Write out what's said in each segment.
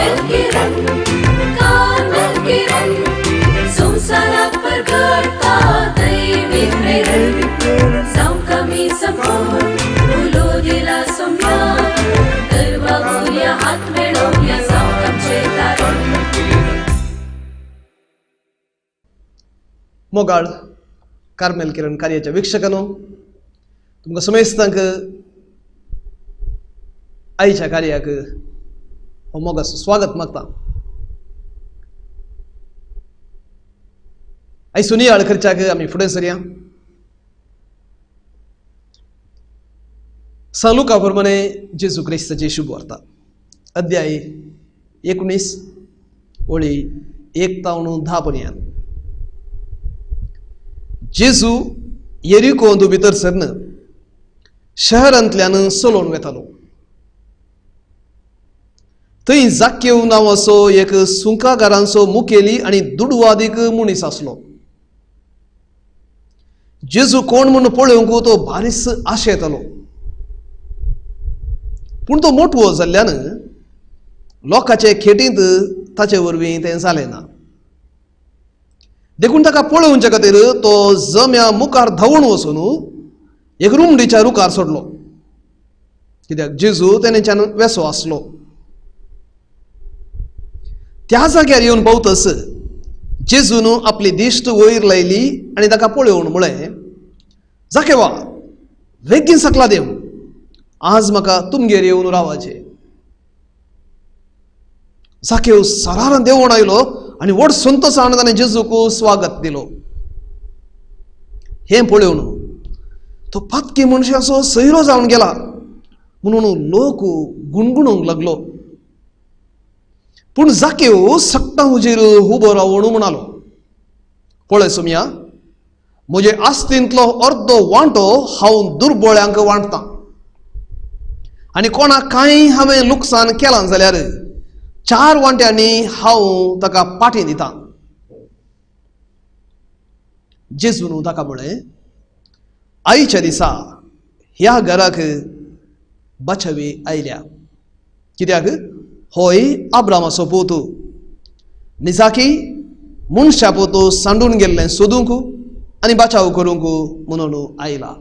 Carmel किरण, Carmel किरण, संवसाराक परगटता दैवी प्रेरण. जावंक आमी संपूर्ण उलो दिला सोम्या, तर वागुया हात मेळोवया, जावंक आमचें तारण. मोगाळ कार्मेल किरण कार्याच्या वीक्षकांनो, तुमकां समेस्तांक आयच्या कार्याक हो मोगाचो स्वागत मागता. आयज सुनियाळ करच्याक आमी फुडें सरया. सांत लुका प्रमाणे जेजू क्रिस्ताची शुभ वार्ता, अध्याय 19 ओळी 1 तावन 10 पर्यंत. जेजू येरिकोंत भितर सरन शहरांतल्यान चलोवन वेतालो. थंय जाकेव नांवाचो एक सुंकागारांचो मुखेली आनी दुडवादीक मनीस आसलो. जेजू कोण म्हूण पळोवंक तो बारीस आशेतालो, पूण तो मोटवो जाल्ल्यान लोकांचे खेटींत ताचे वरवीं तें जालें ना. देखून ताका पळोवच्या खातीर तो जम्या मुखार धांवून वचून एक रुमडीच्या रुखार सोडलो, कित्याक जेजू तेणेच्यान वेसो आसलो. त्या जाग्यार येवन पावतच जेजून आपली दिश्ट वयर लायली आनी ताका पळोवन म्हळें, जाकेवा, बेगीन सकला देव, आज म्हाका तुमगेर येवन रावाचें. जाकेव सरारान देंवून आयलो आनी व्हड संतोशान ताणें जेजूक स्वागत दिलो. हें पळोवन तो पातकी मनशाचो सैरो जावन गेला म्हणून लोक गुणगुणूंक लागलो. पूण जाकेव सट्टां हुजीर उबो रावून म्हणालो, पळय सोमया, म्हजे आस्तींतलो अर्दो वांटो हांव दुर्बळ्यांक वांटतां आनी कोणाक कांय हांवें लुकसाण केलां जाल्यार 4 वांट्यांनी हांव ताका पाटी दितां. जेजून ताका म्हळें, आयच्या दिसा ह्या घराक बचावी आयल्या, कित्याक होय आब्रामाचो पूत. निजाकी मनशा पूत सांडून गेल्लें सोदूंक आनी बचाव करूंक म्हणून आयला.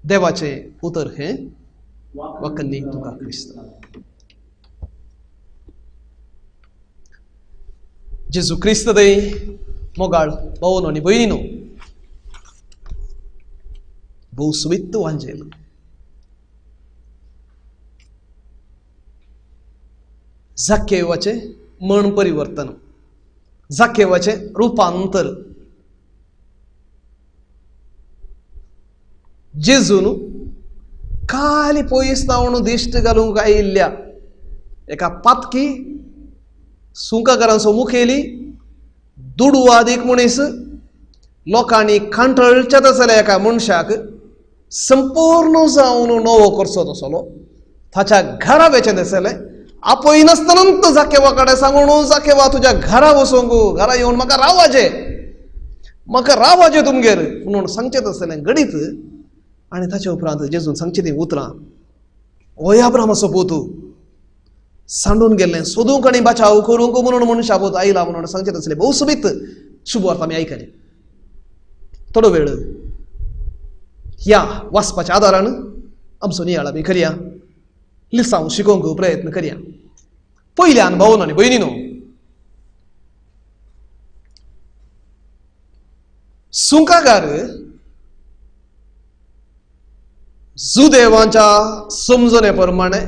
देवाचें उतर हें. वखन्नी तुका क्रिस्त. जेजू क्रिस्त दय मोगाळ भावनो आनी भयणीनो, भोव सोबीत वांजेल. जाकेवाचें मन परिवर्तन, जाकेवाचें रुपांतर. जेजून खाली पयस जावन दिश्ट घालूंक आयिल्ल्या एका पातकी सुंकागारांचो मुखेली दुडवादीक मनीस, लोकांनी कांटळच्या तसल्या एका मनशाक संपूर्ण जावन नवो करचो तसलो ताच्या घरा वेचें तसलें आपयनासतना जाकेवा कडेन सांगून, जाकेवा तुज्या घरा वचूंक, घरा येवन म्हाका रावाचें, म्हाका रावाचें तुमगेर म्हणून सांगचें तसलें घडीत. आनी ताचे उपरांत जेजून सांगचीं तीं उतरां, होय आब्रामाचो पूत, सांडून गेल्लें सोदूंक आनी बचाव करूंक म्हणून मनशा पूत आयला म्हणून सांगचें तसलें भोव सोबीत शुभ वार्ता आमी आयकली. थोडो वेळ ह्या वाचपाच्या आदारान आमचो नियाळ आमी करया, लिसांव शिकोवंक प्रयत्न करया. पयल्यान भावन आनी भयणीनो, सुंकागार जुदेवांच्या समजणे प्रमाणे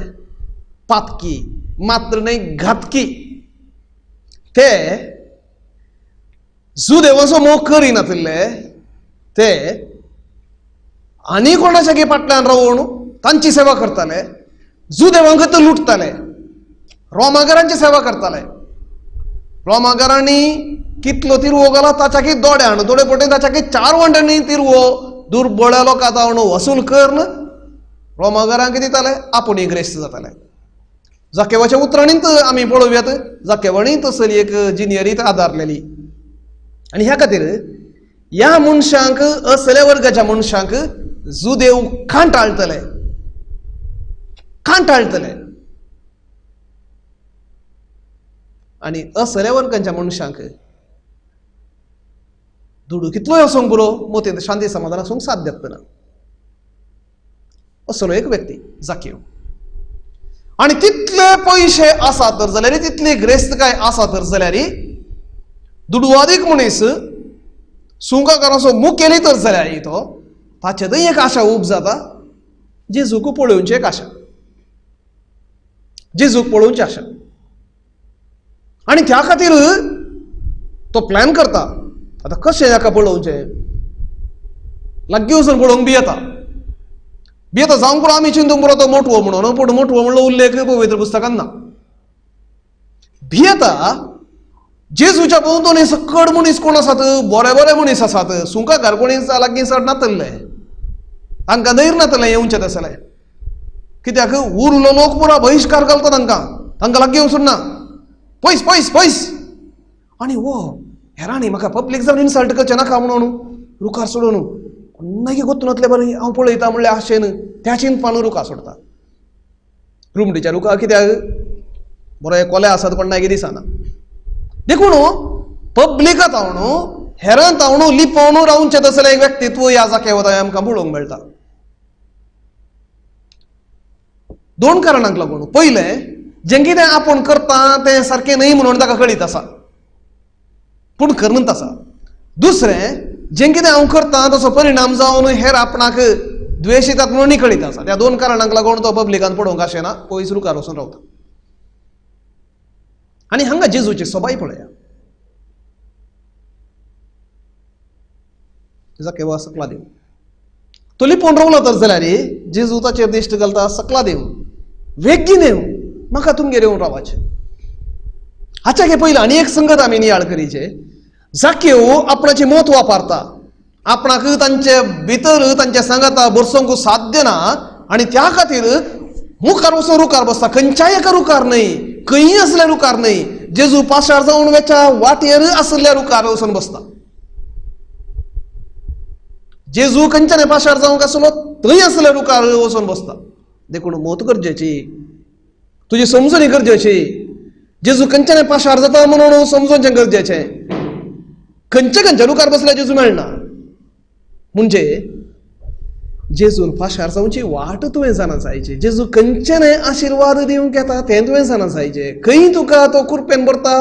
पातकी मात्र न्हय घातकी. ते जुदेवांचो मोग करिनातिल्ले, ते आनी कोणाच्या फाटल्यान रावून तांची सेवा करताले, जुदेवांक ते लुटताले, रोमागारांची सेवा करताले. रोमागारांनी कितलो तिरवो घाला ताच्याकी दोड्यान, दोडे पटेन ताच्याकी 4 वांट्यांनी तिरवो दुर्बळ्या लोकां जावन वसूल करून रोमागारांक दिताले, आपूण ग्रेस्त जाताले. जाकेवाच्या उतरांनीत आमी पळोवयात, जाकेवाणी तसली एक जिनियरीत आदारलेली. आनी ह्या खातीर ह्या मनशांक, असल्या वर्गाच्या मनशांक जुदेव कांटाळटले. कांटाळटले. आनी असल्या वर्गांच्या मनशांक दुडू कितलोय आसूंक पुरो, मोतींत शांती समाधान आसूंक साध्य ना. असलो एक व्यक्ती जाकीव. आनी तितले पयशे आसा तर जाल्यार, तितली ग्रेस्तकाय आसा तर जाल्यार, दुडवादीक मनीस सुंकाकाराचो मुखेली तर जाल्यार तो ताचे थंय एक आशा उब जाता, जेजूक पळोवची एक आशा, जेजूक पळोवची आशा. आनी त्या खातीर तो प्लॅन करता, आतां कशें हाका पळोवचें, लागीं वचून पळोवंक भियेता, भियेता जावंक पुरो आमी चिंतूंक पुरो तो मोटवो म्हणून, पूण मोटवो म्हणलो उल्लेख पवित्र पुस्तकान ना. भियेता जेजूच्या भोंवतणी सकड मनीस कोण आसात, बरे बरे मनीस आसात, सुंकाकार कोणी लागीं चड नातल्ले, तांकां धैर्य नातलें येवचें तसलें, कित्याक उरलो लोक पुरो बहिश्कार घालता तांकां, तांकां लागीं वचून ना, पयस पयस पयस. आनी हो हेरांनी म्हाका पब्लीक जावन इन्सल्ट करचें नाका म्हणून रुखार सोडून कोणाकी गोत्तू नातलें बरें हांव पळयता म्हणल्यार आशेन त्या चिंतपान रुखार सोडता. रुमडीच्या रुखार कित्याक बरे कोले आसात कोणाकी दिसना, देखून पब्लिकांत हांव हेरांत हांव लिपोवन रावचें तसलें एक व्यक्तित्व ह्या जाग्यार वता आमकां पळोवंक मेळटा. दोन कारणांक लागून. पयलें, जें कितें आपूण करता तें सारकें न्हय म्हणून ताका कळीत आसा, पूण करनत आसा. दुसरें, जें कितें हांव करतां तसो परिणाम जावन हेर आपणाक द्वेश येतात म्हणून कळीत आसा. त्या दोन कारणांक लागून तो पब्लिकान पळोवंक आशेना, पयस रुखार वचून रावता. आनी हांगा जेजूची सोबाय पळया, जाकेवा सकला देव तो लिपोवन रावलो तर जाल्यार जेजू ताचेर दिश्ट घालता, सकला देव वेगीन येव, म्हाका तुमगेर येवन रावाचें. हाच्या गे पयलीं आनी एक संगत आमी नियाळ करीचे, जाकेव आपणाचें मत वापरता, आपणाक तांचे भितर तांच्या सांगाता बरसोंक साध्य ना, आनी त्या खातीर मुखार वचून रुखार बसता, खंयच्याय एका रुखार न्हय, खंय आसल्या रुखार न्हय, जेजू पाशार जावन वेच्या वाटेर आसल्या रुखार वचून बसता. जेजू खंयच्यान पाशार जावंक आसलो थंय आसल्या रुखार वचून बसता. देखून मत गरजेची, तुजी समजणी गरजेची. जेजू खंयच्यान पाशार जाता म्हणून समजोवचें गरजेचें. खंयच्या खंयच्या रुखार बसल्या जेजू मेळना, म्हणजे जेजून पाशार जावची वाट तुवें जाणा जायची, जेजू खंयच्यान आशिर्वाद दिवंक येता तें तुवें जाणा जायचें, खंय तुका तो कुरपेन भरता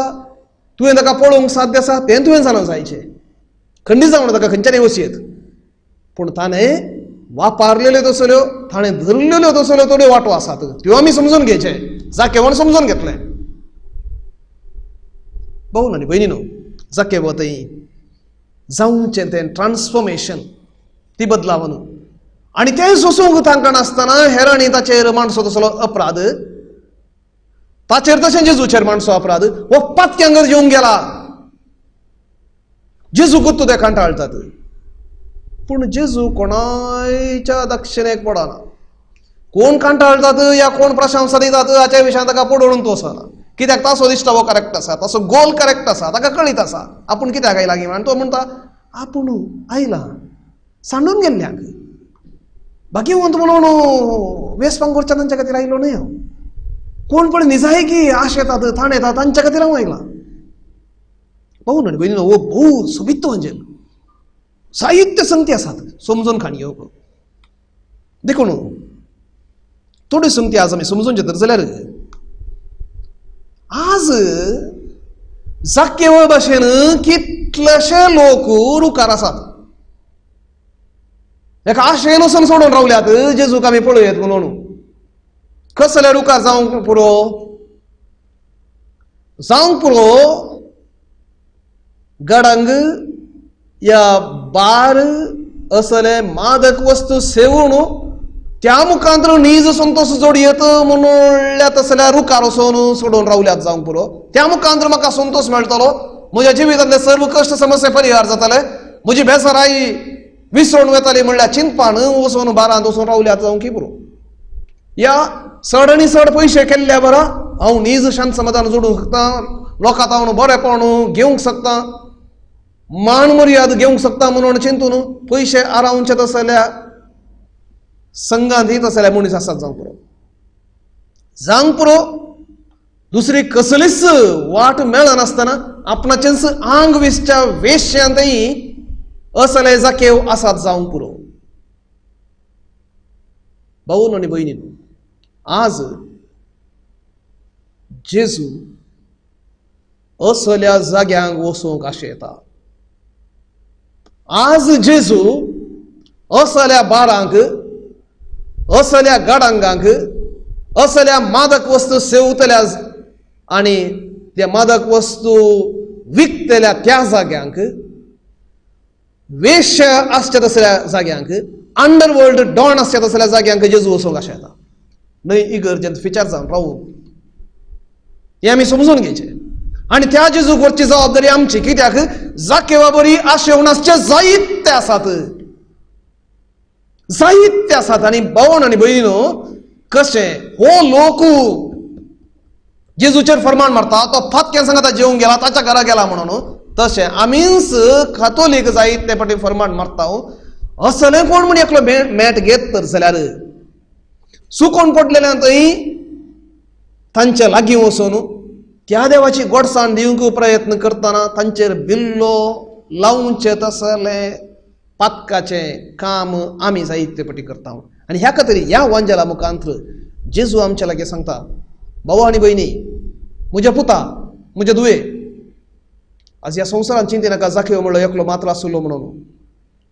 तुवें ताका पळोवंक साध्य आसा तें तुवें जाणा जायचें, खंडीत जावन ताका खंयच्यान वचयेत. पूण ताणें वापरलेल्यो तसल्यो, ताणें धरलेल्यो तसल्यो थोड्यो वाटो आसात, त्यो आमी समजून घेवचें. जाकेवान समजून घेतलें. भाव आनी भयणीनो, जाकेव थंय जावचें तें ट्रान्सफॉर्मेशन, ती बदलावन, आनी तें सोसूंक तांकां नासतना हेरांनी ताचेर माणसो तसलो अपराध, ताचेर तशें जेजूचेर माणसो अपराध, हो पातक्यांगर जेवंक गेला, जेजू गुत्तू ते कांटाळटात. पूण जेजू कोणायच्या दक्षिणेक पडना, कोण कांटाळटात या कोण प्रशंसा दितात हाच्या विशयान ताका पडोवन तो वचना, कित्याक ताचो दिश्टावो करेक्ट आसा, ताचो गोल करेक्ट आसा, ताका कळीत आसा आपूण कित्याक आयला की. आनी तो म्हणटा आपूण आयला सांडून गेल्ल्यांक, भाग्यवंत म्हणून वेसपांक करच्या तांच्या खातीर आयलो न्हय हांव, कोण पळय निजाय की आश येतात ताण येतात तांच्या खातीर हांव आयला. भाऊ न्हय भयणी, हो भोव सोबीत अंजल साहित्य संगती आसात समजून खाणयो. देखून थोड्यो संगती आज आमी समजून तर जाल्यार आज जाकेव भाशेन कितलेशे लोक रुखार आसात, एका आशेन वचून सोडून रावल्यात जेजूक आमी पळयत म्हणून. कसले रुखार जावंक पुरो, जावंक पुरो गडंग या बार असले मादक वस्तू सेवून त्या मुखांत नीज संतोश जोडयेत म्हणून तसल्या रुखार वचून सोडून रावल्यात जावंक पुरो. त्या मुखांत म्हाका संतोश मेळटलो, म्हज्या जिवितांतले सर्व कश्ट समस्या परिहार जातले, म्हजी बेजाराय विसरून वताली म्हणल्यार चिंतपान वचून बारांत वचून रावल्यात जावंक पुरो. या चड आनी चड पयशे केल्ल्या बरा हांव नीज शांत समाधान जोडूंक शकता, लोकांत हांव बरेपण घेवंक शकता, मान मर्याद घेवंक शकता म्हणून चिंतून पयशे आरावचे तसल्या संघांत ही तसल्या मनीस आसात जावंक पुरो. जावंक पुरो दुसरी कसलीच वाट मेळनासतना आपणाचेंच आंग विसच्या वेश्यांतय असले जाकेव आसात जावंक पुरो. भाऊन आनी भयणीन, आज जेजू असल्या जाग्यांक वचूंक आशेता. आज जेजू असल्या बारांक, असल्या गाडांगांक, असल्या मादक वस्तू सेवतल्या आनी त्या मादक वस्तू विकतल्या त्या जाग्यांक, वेश्य आसच्या तसल्या जाग्यांक, अंडरवर्ल्ड डॉन आसच्या तसल्या जाग्यांक जेजू वचूंक आशेता. न्हय इगर्जेंत फिचार जावन रावूंक, हें आमी समजून घेवचें. आनी त्या जेजूक व्हरची जबाबदारी आमची. कित्याक जाकेवा बरी आशेवन आसचे जायते आसात, जायते आसात. आनी भावण आनी भयणीनो, कशें हो लोक जेजूचेर फरमान मारता, तो फातक्यान सांगता जेवंक गेला, ताच्या घरा गेला म्हणून, तशें आमीच कातोलीक जायते फाटी फरमान मारता. असलें कोण म्हण एकलो मेट घेत तर जाल्यार सुकोन पडलेल्या थंय तांच्या लागीं वचून त्या देवाची गोडसाण दिवंक प्रयत्न करतना तांचेर बिल्लो लावचें तसलें पातकाचें काम आमी जायते पटी करता. आनी ह्या खातीर ह्या वांजेला मुखांत जेजू आमच्या लागीं सांगता, भाऊ आनी भयणी, म्हज्या पुता, म्हज्या दुये, आज ह्या संवसारांत चिंती नाका जाकेव म्हणलो एकलो मात्र आसलो म्हणून.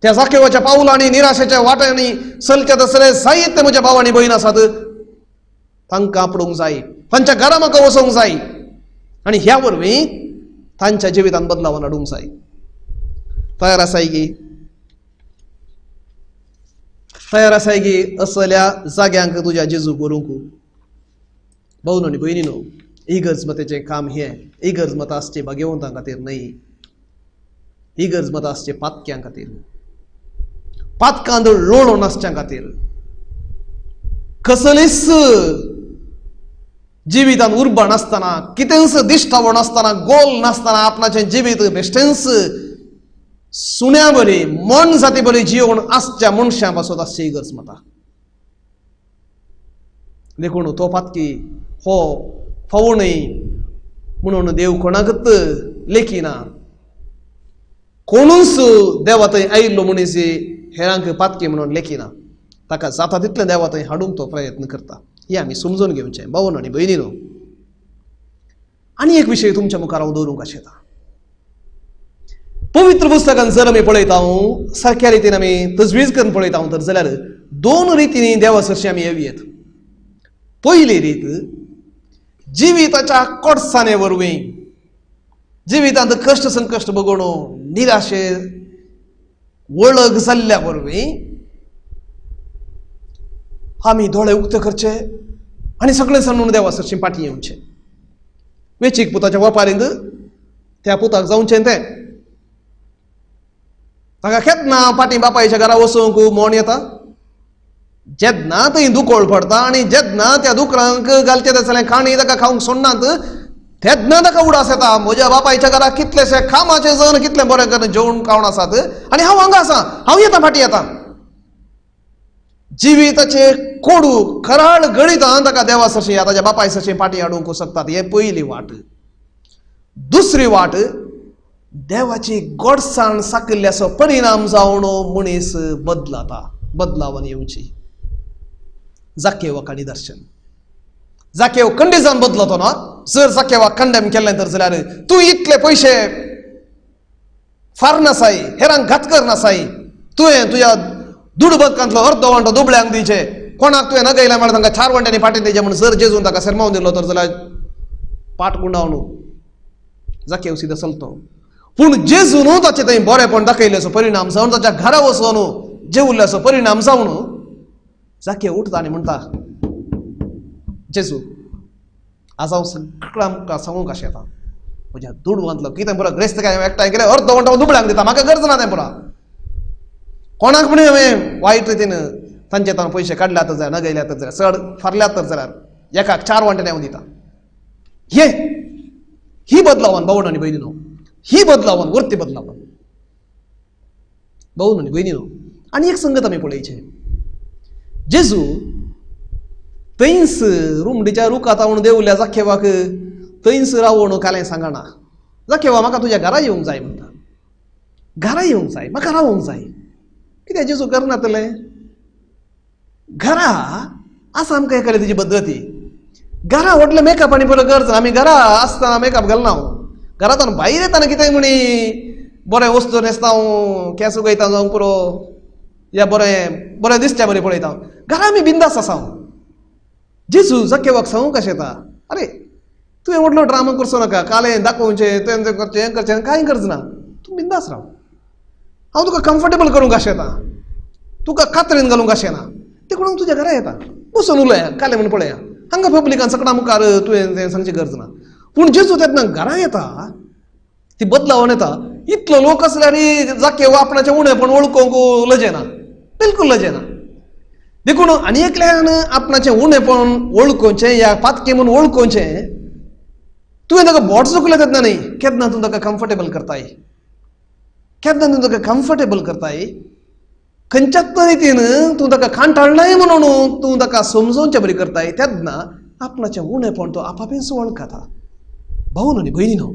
त्या जाकेवाच्या पावलांनी निराशेच्या वाट्यांनी चलच्या तसले जायते म्हज्या भाव आनी भयण आसात, तांकां आपडूंक जाय, तांच्या घरा म्हाका वचूंक जाय आनी ह्या वरवीं तांच्या जिवितांत बदलावन हाडूंक जाय. तयार आसाय की? तयार आसाय की असल्या जाग्यांक तुज्या जेजू करूंक? भाऊ आनी भयणीनो, इगर्ज मताचें काम हें. इगर्ज मतां आसचें भाग्यवंतां खातीर न्हय, इगर्ज मतां आसचें पातक्यां खातीर, पातकांत लोळून आसच्या खातीर, कसलीच जिवितांत उर्बा नासतना, कितेंच दिश्टावो नासतना, गोल नासतना आपणाचें जिवीत बेश्टेंच सुण्या बरी मन जाती बरी जियोवन आसच्या मनशां पासत आसची इगर्ज मतां. देखून तो पातकी हो फावो न्हय म्हणून देव कोणाकच लेखिना. कोणूच देवा थंय आयिल्लो मनीस हेरांक पातकी म्हणून लेखिना, ताका जाता तितलें देवा थंय हाडूंक तो प्रयत्न करता. हें आमी समजून घेवचें भावनो आनी भयणीनो. आनी एक विशय तुमच्या मुखार हांव दवरूंक आशेता. पवित्र पुस्तकान जर आमी पळयता सारक्या रितीन आमी तजवीज करून पळयता तर जाल्यार दोन रितींनी देवा सरशी आमी येवयेत. पयली रीत जिविताच्या कोडसाणे वरवीं, जिवितांत कश्ट संकश्ट बगोवन निराशे वळग जाल्ल्या वरवीं आमी दोळे उक्ते करचे आनी सगळें सांडून देवा सरशी फाटीं येवचें. वेचीक पुताच्या वपारींत त्या पुताक जावचें तें, ताका केन्ना फाटीं बापायच्या घरा वचूंक मोण येता, जेन्ना थंय दुकोळ पडटा आनी जेन्ना त्या दुकरांक घालचें तसलें खाणी ताका खावंक सोडनात तेन्ना ताका उडास येता, म्हज्या बापायच्या घरा कितलेशे कामाचे जण कितलें बरें करून जेवण खावन आसात आनी हांव हांगा आसा, हांव येता फाटीं येता. जिविताचे कोडू कराळ गणितां ताका देवा सरशी ताच्या बापाय सरशी फाटीं हाडूंक शकतात. हे पयली वाट. दुसरी वाट देवाची गोडसाण साकिल्ल्याचो परिणाम जावन मनीस बदलाता, बदलावन येवची. जाकेवाक निदर्शन. जाकेव कंडिजान बदलतो ना. जर जाकेवाक कंडेम केल्लें तर जाल्यार तूं इतले पयशे फार नासाय, हेरांक घात कर नासाय, तुवें तुज्या दुडबदकांतलो अर्दो वांटो दुबळ्यांक दिवचे, कोणाक तुवें नगयलें म्हळ्यार तांकां 4 वांट्यांनी फाटीं दिवचें म्हूण जर जेजून ताका सेरमावन दिलो तर जाल्यार पाट गुंडावन जाकेव सिद्ध चलतो. पूण जेजून ताचें थंय बरेपण दाखयल्ल्याचो परिणाम जावन ताच्या घरा वचून जेवल्ल्याचो परिणाम जावन जाकेव उठता आनी म्हणटा, जेजू आज हांव सगळ्या आमकां सांगूंक अशें येता, म्हज्या दुडवांतलो कितें पुरो ग्रेस्त काय एकठांय केलें अर्दो वांटो दुबळ्यांक दिता, म्हाका गरज ना तें पुरो. कोणाक म्हण हांवें वायट रितीन तांचे तांचे पयशे काडल्यात तर जाल्यार, नगयल्यात तर जाल्यार, चड फारल्यात तर जाल्यार एकाक 4 वांट्यांनी हांव दिता. हे ही बदलावन भावण आनी भयणीनो, ही बदलावन वरती बदलावन भावण आनी भयणीनो. आनी एक संगत आमी पळयचे, जेजू थंयच रुमडीच्या रुखात हांव देवल्या जाखेवाक थंयच रावून कालें सांगना, जाखेवा म्हाका तुज्या घरा येवंक जाय म्हणटा, घरा येवंक जाय, म्हाका रावंक जाय. कित्याक जेजू करनातलें घरा आसा आमकां एकाले तुजी पद्दती. घरा व्हडलें मेकअप आनी पयलो गरज, आमी घरा आसतना मेकअप घालना, घरांत भायर येतना कितें म्हणी बरें वस्तू न्हेसता हांव, केंस उगयता जावंक पुरो, या बरें बरें दिसता बरें पळयता, घरा आमी बिंदास आसा. जेजू जाकेवाक सांगूंक कशें येता, अरे तुवें व्हडलो ड्रामा करचो नाका, कालें दाखोवचें, तुवें तें करचें, हें करचें, कांय गरज ना, तूं बिंदास राव, हांव तुका कम्फर्टेबल करूंक कशें येता, तुका कातरीन घालूंक कशें ना, देखून हांव तुज्या घरा येता, बसून उलया, कालें म्हूण पळया, हांगा पब्लिकान सगळ्या मुखार तुवें तें सांगची गरज ना. पूण जेजू तेन्ना घरा येता, ती बदलावन येता, इतलो लोक आसल्यार जाकेव आपणाचें उणेपण वळखूंक लजेना, बिलकूल लजेना. देखून आनी एकल्यान आपणाचें उणेपण वळखुचें या पातकें म्हूण वळखुचें, तुवें ताका बोट चुकलें तेन्ना न्ही, केन्ना तूं ताका कम्फर्टेबल करताय, केन्ना तूं ताका कम्फर्टेबल करताय, खंयच्याच रितीन तूं ताका कांटाळनाय म्हणून तूं ताका समजोवचे बरी करताय, तेन्ना आपणाचें उणेपण तो आपापीच वळखता. भाव आनी भयणीनो,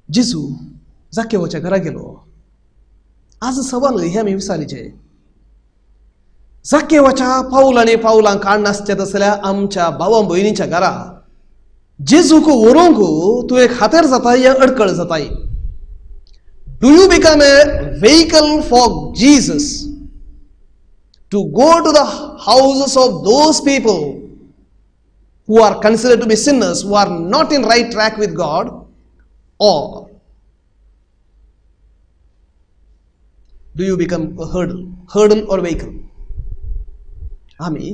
जेजू जाकेवाच्या घरा गेलो. आज सवाल हे आमी विचारीचे, जाकेवाच्या पावलांनी पावलां काडनासचे तसल्या आमच्या भावा भयणीच्या घरा जेजूक व्हरूंक तूं एक हातेर जाताय या अडकळ जाताय? Do you become a vehicle for Jesus to go to the houses of those people who are considered to be sinners, who are not in right track with God, or do you become a hurdle or vehicle? आमी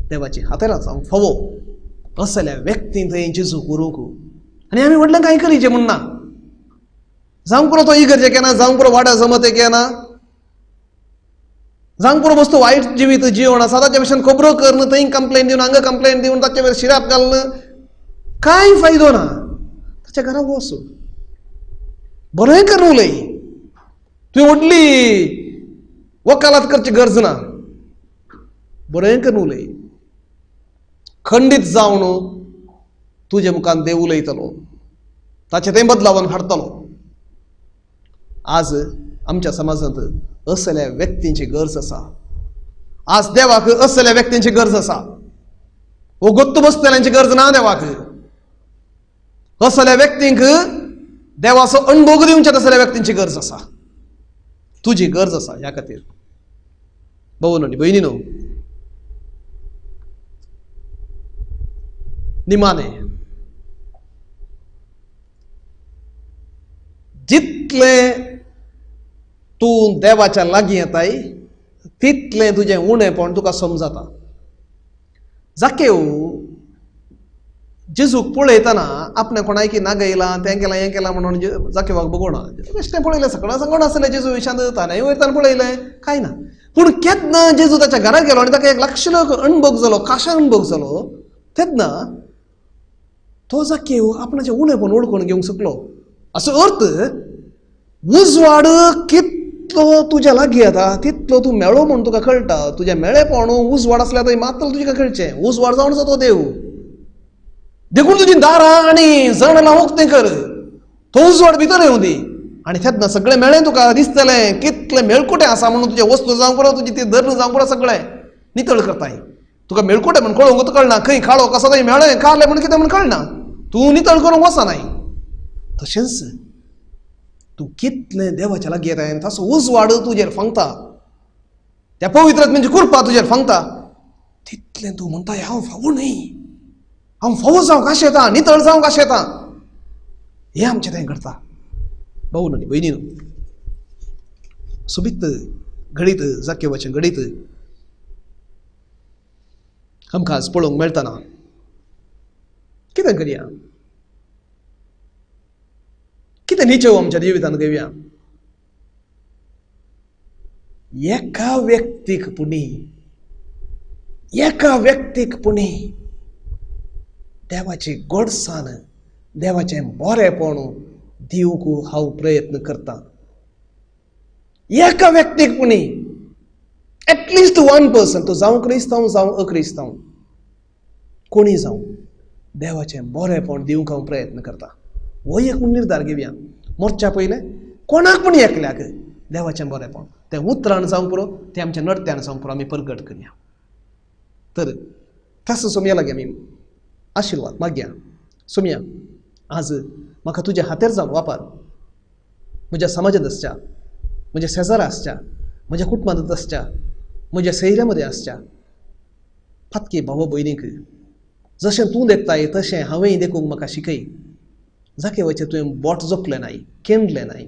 देवाची हातेरां जावंक फावो असल्या व्यक्तीं थंय जेजूक व्हरूंक. आनी आमी व्हडलें कांय करीचें म्हूण ना, जावंक पुरो तो इगर्जेक येना, जावंक पुरो वाड्या जमतेक येना, जावंक पुरो वस्तू वायट जिवीत जिवन आसा ताच्या भशेन खबरो करून थंय कंप्लेन दिवन हांगा कंप्लेन दिवन ताचे वयर शिराप घालून कांय फायदो ना. ताच्या घरा वच, बरें करून उलय, तुवें व्हडली वकालात करची गरज ना, बरें करून उलय, खंडीत जावन तुजे मुखान देव उलयतलो, ताचें तें बदलावन हाडटलो. आज आमच्या समाजांत असल्या व्यक्तींची गरज आसा, आज देवाक असल्या व्यक्तींची गरज आसा, वगत्त बसतल्यांची गरज ना देवाक. असल्या व्यक्तींक देवाचो अणभोग दिवच्या तसल्या व्यक्तींची गरज आसा, तुजी गरज आसा. ह्या खातीर भावनो आनी भयणीनो, निमाणे जितलें तूं देवाच्या लागीं येताय तितलें तुजें उणेपण तुका समजता. जाकेव जेजूक पळयतना आपणें कोणायकी नागयलां, तें केलां, हें केलां म्हणून जाकेवाक बगोवना, बेश्टें पळयलें, सगळें सांगून आसलें जेजू विशांत, ताणें वयताना पळयलें, कांय ना. पूण केन्ना जेजू ताच्या घरा गेलो आनी ताका एक लक्ष अणभोग जालो, काशा अणभोग जालो, तेन्ना तो जाकेव आपणाचें उणेपण वळखून घेवंक शकलो. असो अर्थ उजवाड कितलो तुज्या लागीं येता तितलो तूं मेळो म्हूण तुका कळटा. तुजें मेळेपण उजवाड आसल्यार थंय मात्र तुका कळचें, उजवाड जावन आसा तो देव. देखून तुजी दारां आनी जणां उक्तें कर, तो उजवाड भितर येवं दी, आनी तेन्ना सगळें मेळें तुका दिसतलें कितलें मेळकुटें आसा म्हणून. तुजें वस्तू जावंक पुरो, तुजी ती धर्ण जावंक पुरो, सगळें नितळ करताय. तुका मेळकुटें म्हूण कळोवंक कळना, खंय काळो कसो थंय मेळ्ळें काडलें म्हूण कितें म्हूण कळना, तूं नितळ करूंक वचनाय. तशेंच तूं कितलें देवाच्या लागीं येताय ताचो उजवाड तुजेर फांगता, त्या पवित्र म्हणजे कृपा तुजेर फांगता, तितलें तूं म्हणटाय हांव फावो न्हय, हांव फावो जावंक आशेता, नितळ जावंक आशेता. हें आमचें थंय घडता. भाऊ आनी भयणीनो, सोबीत घडीत जाकेवाचें घडीत आमकां आज पळोवंक मेळटना. कितें करया, कितें निचेव आमच्या जिवितान घेवया? एका व्यक्तीक पुणी, एका व्यक्तीक पुणी देवाची गोडसाण, देवाचें बरेंपण दिवंक हांव प्रयत्न करता. एका व्यक्तीक पुणी एटलिस्ट वन पर्सन, तो जावं क्रिस्तांव जावं अक्रिस्तांव, कोणी जावं, देवाचें बरेंपण दिवंक हांव प्रयत्न करता. हो एक म्हूण निर्धार घेवया, मोर्च्या पयलें कोणाक पूण एकल्याक देवाचें बरेंपण, तें उतरान जावंक पुरो, तें आमच्या नडत्यान जावंक पुरो, आमी परगट करया. तर तसो सोमया लागीं आमी आशिर्वाद मागया. सोमया, आज म्हाका तुज्या हातेर जावन वापर, म्हज्या समाजांत आसच्या, म्हज्या शेजारा आसच्या, म्हज्या कुटुंबांत आसच्या, म्हज्या सैऱ्या मदें आसच्या पातकी भाव भयणीक जशें तूं देखताय तशें हांवेंय देखूंक म्हाका शिकय. जाकेवाचें तुवें बोट जोखलें नाय, केंडलें नाय,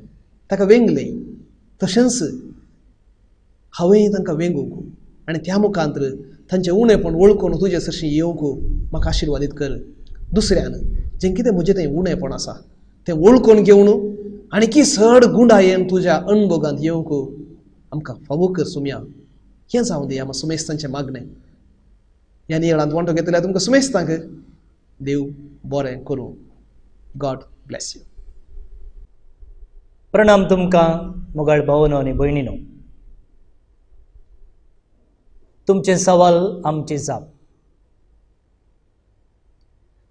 ताका वेंगलें, तशेंच हांवेंय तांकां वेंगूंक आनी त्या मुखांतर तांचें उणेपण वळखून तुजे सरशीं येवंक म्हाका आशिर्वादीत कर. दुसऱ्यान जें कितें म्हजें तें उणेपण आसा तें वळखून घेवन आनीकी चड गुंडायेन तुज्या अणभोगांत येवंक आमकां फावो कर सुमया. हें जावं दी आमकां सुमेस्तांचें मागणें. ह्या नियाळांत वांटो घेतल्या तुमकां सुमेस्तांक देव बरें करूं. God bless you. प्रणाम तुमकां मोगाळ भावनो आनी भयणीनो. तुमचें सवाल आमची जाप.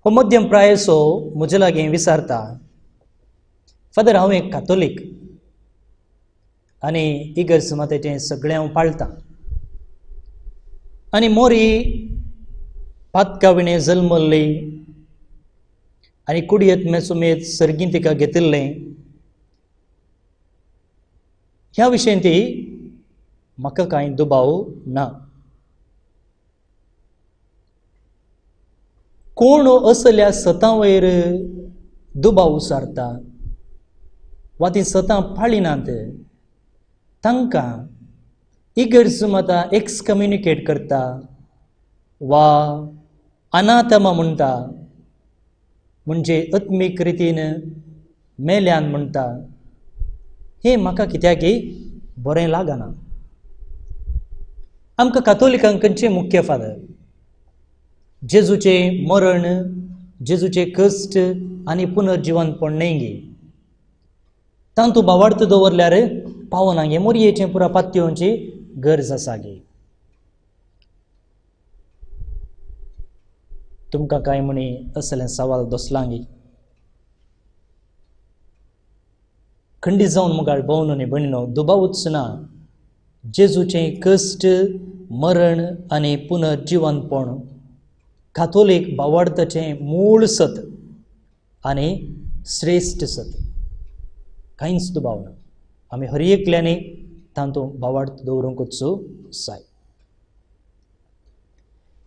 हो मध्यम प्रायसो म्हजे लागीं विचारता, फादर हांव एक कातोलीक आनी इगर्ज मातेचें सगळें हांव पाळटां आनी मोरी पातकाविणें जल्मल्ली आनी कुडयेत मेसुमेत सर्गीं तिका घेतिल्लें, ह्या विशयन ती म्हाका कांय दुबाव ना. कोण असल्या सतां वयर दुबाव उसारता वा ती सतां पाळिनात तांकां इगर्ज माता एक्सकम्युनिकेट करता वा अनाथमा म्हणटा, म्हणजे आत्मीक रितीन मेल्यान म्हणटा. हें म्हाका कित्याकी बरें लागना. आमकां कातोलिकांक खंयचें मुख्य फादर जेजूचें मरण, जेजूचें कश्ट आनी पुनर्जिवनपण न्हय गे, तांतू भावार्थ दवरल्यार पावना गे, मोरयेचें पुरा पातयेवची गरज आसा गे. तुमकां कांय म्हणी असलें सवाल दोसलां गे? खंडीत जावन मुखार भोवन आनी भयणीनो, दुबावूच ना जेजूचें कश्ट, मरण आनी पुनर्जिवनपण कातोलीक भावार्थाचें मूळ सत आनी श्रेश्ठ सत, कांयच दुबाव ना. आमी हर एकल्यांनी तातूंत भावार्थ दवरूंकूच जाय.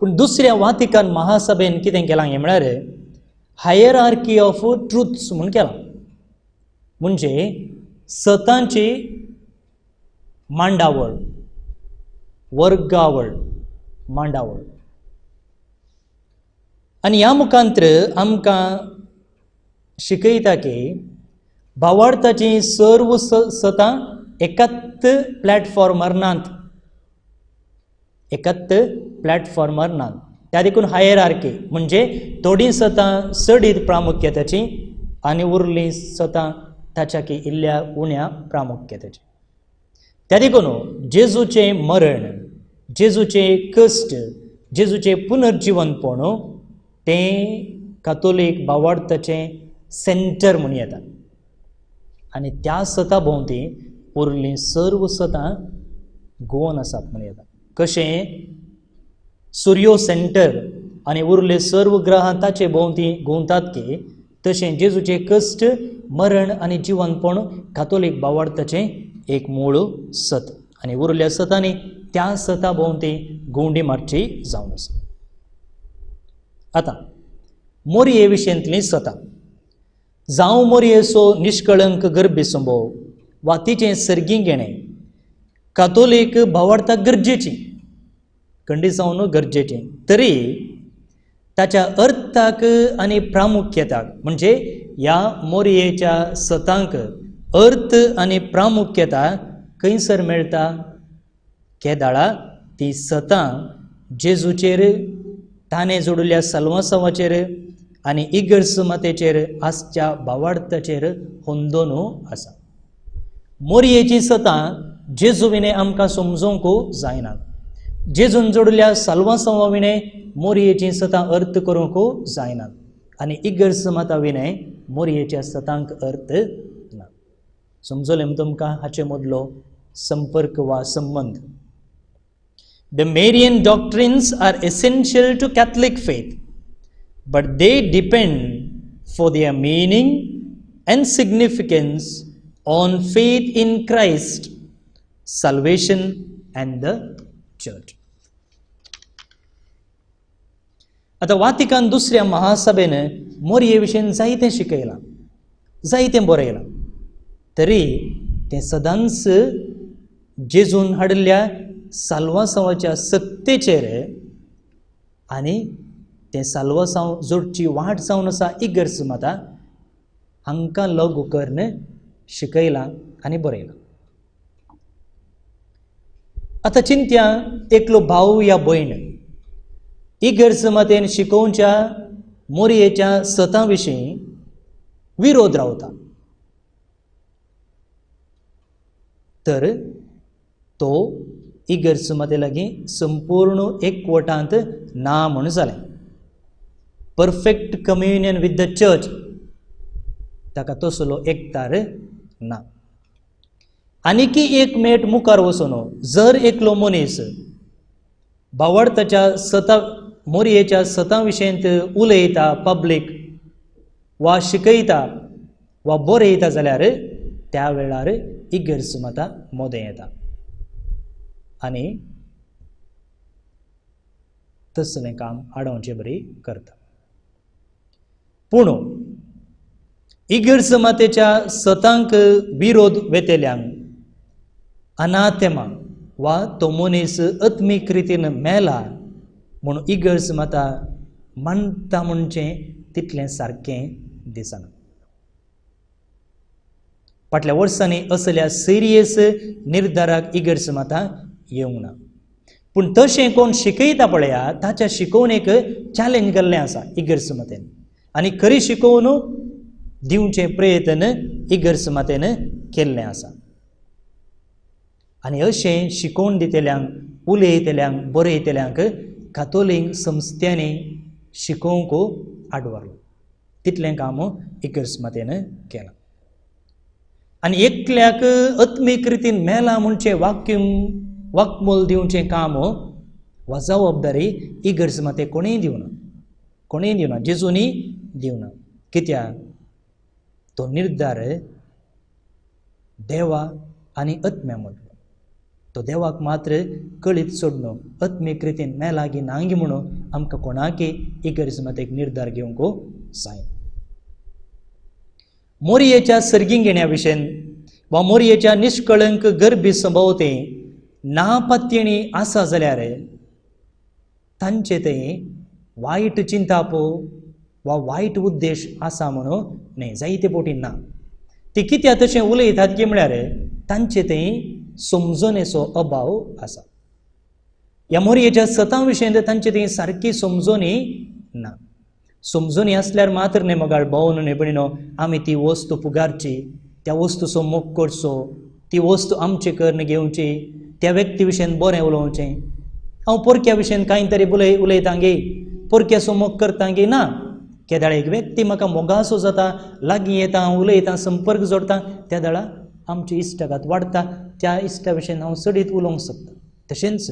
पूण दुसऱ्या वातिकान महासभेन कितें केलां हें म्हळ्यार हायरार्की ऑफ ट्रुथ्स म्हूण केलां. म्हणजे सतांची मांडावळ, वर्गावळ, मांडावळ. आनी ह्या मुखांत्र आमकां शिकयता की भावार्थाचीं सर्व सतां एकाच प्लॅटफॉर्मार नात, एकाच प्लॅटफॉर्मार नात. त्या देखून हायरार्की म्हणजे थोडीं सतां चडीत प्रामुख्यताची आनी उरलीं सतां ताच्या की इल्ल्या उण्या प्रामुख्यताची. त्या देखून जेजूचें मरण, जेजूचें कश्ट, जेजूचें पुनर्जिवनपण तें कातोलीक भावार्थाचें सेंटर म्हूण येता आनी त्या सता भोंवती उरलीं सर्व सतां गोवन आसात म्हूण येता. कशें सुर्यो सेंटर आनी उरले सर्व ग्रहां ताचे भोंवती घुंवतात की, तशें जेजूचें कश्ट, मरण आनी जिवनपण कातोलीक भावार्थाचें एक मूळ सत आनी उरल्या सतांनी त्या सता भोंवती घुंवडी मारची जावन आसा. आतां मोरये विशयांतलीं सतां, जावं मोरयेचो निश्कळंक गर्भसंभव वा तिचें सर्गीं घेणें कातोलीक भावार्थाक गरजेची, खंडीत जावन गरजेचें, तरी ताच्या अर्थाक आनी प्रामुख्यताक म्हणजे ह्या मोरयेच्या सतांक अर्थ आनी प्रामुख्यता खंयसर मेळटा? केदाळा ती सतां जेजूचेर, ताणें जोडिल्ल्या सलवासांवाचेर आनी इगर्ज मातेचेर आसच्या भावार्थाचेर होंदोन आसा. मोरयेचीं सतां जेजू विणें आमकां समजूंक जायना. जेजून जोडल्या साल्वासांवा विणें मोरयेचीं सतां अर्थ करूंक जायना आनी इगर्ज माता विणें मोरयेच्या सतांक अर्थ ना. समजलें तुमकां हाचे मदलो संपर्क वा संबंद. The Marian doctrines are essential to Catholic faith, but they depend for their meaning and significance on faith in Christ, salvation and the church. आतां वातिकान दुसऱ्या महासभेन मोरये विशीं जायतें शिकयलां, जायतें बरयलां, तरी तें सदांच जेजून हाडिल्ल्या साल्वासांवाच्या सक्तेचेर आनी तें साल्वासांव जोडची वाट जावन आसा इगर्ज माता हांकां लागू करून शिकयलां आनी बरयलां. आतां चिंत्या एकलो भाव या भयण इगर्ज मातेन शिकोवच्या मोरयेच्या सतां विशीं विरोध रावता तर तो इगर्ज माते लागीं संपूर्ण एकवटांत ना म्हूण जालें. Perfect communion with the church ताका तसलो एकतार ना. आनीकी एक मेट मुखार वचून जर एकलो मनीस भावार्थाच्या सता मोरयेच्या सतां विशयंत उलयता पब्लीक वा शिकयता वा बरयता जाल्यार त्या वेळार इगर्ज माता मोदें येता आनी तसलें काम आडोवचें बरी करता. पूण इगर्ज मातेच्या सतांक विरोध वेतेल्यांक अनाथेमा वा तो मनीस आत्मीक रितीन मेला म्हूण इगर्ज माता मानता म्हणचें तितलें सारकें दिसना. फाटल्या वर्सांनी असल्या सिरियस निर्धाराक इगर्ज माता येवंक ना. पूण तशें कोण शिकयता पळया ताच्या शिकोवणेक चॅलेंज केल्लें आसा इगर्ज मातेन आनी खरी शिकोवन दिवचें प्रयत्न इगर्ज मातेन केल्लें आसा. आनी अशें शिकोवन दितल्यांक, उलयतल्यांक, बरयतल्यांक कातोलीक संस्थ्यांनी शिकोवंक आडवारलो. तितलें काम इगर्ज मातेन केलां. आनी एकल्याक आत्मीक रितीन मेला म्हणचें वाक्य वाक्मूल दिवचें काम वा जबाबदारी इगर्ज माते कोणेय दिवना, कोणेय दिवना, जेजूनी दिवना. कित्याक तो निर्धार देवा आनी आत्म्या मदलो. तो देवाक मात्र कळीत सोडणो आत्मीक रितीन मेलागी नांगी म्हणून आमकां कोणाकी इगर्ज मातेक निर्धार घेवंक जाय. मोरयेच्या सर्गीं घेण्या विशयन वा मोरयेच्या निष्कळंक गर्भी संभवते नापात्यणी आसा जाल्यार तांचे ते वायट चिंताप वा वायट उद्देश आसा म्हणून न्हय, जायते पोटी ना. ती कित्याक तशें उलयतात की म्हळ्यार तांचे ते समजणेचो अभाव आसा. ह्या मोरयेच्या सतां विशयन तांचे ती सारकी समजणी ना. समजणी आसल्यार मात्र न्हय मगाळ भोवन न्हय भयणीनो आमी ती वस्तू पुगारची, त्या वस्तूचो मोग करचो, ती वस्तू आमचे करून घेवची, त्या व्यक्ती विशयन बरें उलोवचें. हांव पोरक्या विशयन कांय तरी उलयता गे, पोरक्याचो मोग करता गे ना. केदाळ एक व्यक्ती म्हाका मोगासो जाता, लागीं येता, हांव उलयता, संपर्क जोडटा, त्या वेळार आमची इश्टागत वाडटा, त्या इश्टा विशयन हांव चडीत उलोवंक शकता. तशेंच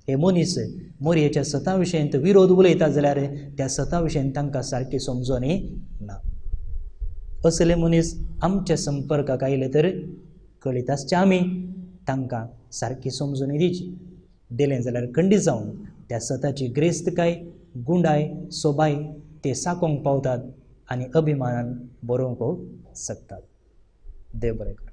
हे मनीस मोरयेच्या सता विशयन विरोध उलयता जाल्यार त्या सता विशयन तांकां सारकी समजणी ना. असले मनीस आमच्या संपर्काक आयले तर कळीत आसचे आमी तांकां सारकी समजणी दिवची. दिलें जाल्यार खंडीत जावन त्या सताची ग्रेस्तकाय, गुंडाय, सोबाय ते साकोंक पावतात आनी अभिमानान बरोवंक शकतात. देव बरें करूं.